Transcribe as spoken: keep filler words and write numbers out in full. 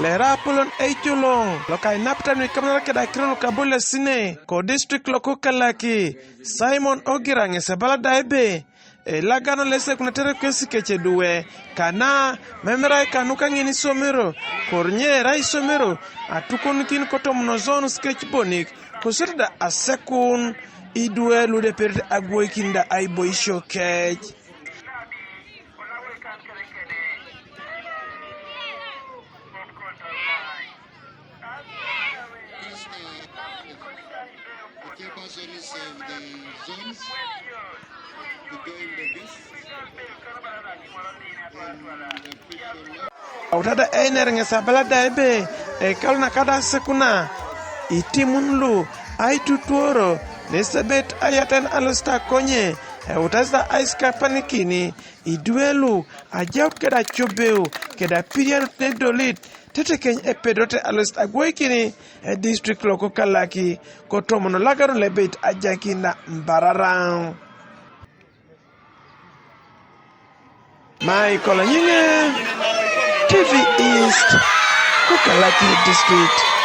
Lera apolon ejoloŋ loka inapita nu ikamanara keda akiro nuka bulesine ko district loko Kalaki, Simon Ogira ŋes ebala da ebe elagano lese kunetere kwesi kece duwe kana memerai kanuka ŋin isomero, kor nye erai isomero atukonikin kotomono zones kec bonik, kosodi da asekun iduwe ludeperete agwoikin da aiboisio kec. First, uh, the chairpersons of the zones to join the guests. And the official Autada einer ŋes abala da ebe, ekalu nakada asekuna itimun lu aitutuoro nesebet ayatan alosita konye, eutas da aisikapanikin iduwe lu ajaut keda acobeu keda apirianut nedolit, tetekeny epedote alosita agwoikin edistrict loko Kalaki, kotomono lagano lebeit ajakin da mbarara. Michael Nyinge, T V East, ko Kalaki District.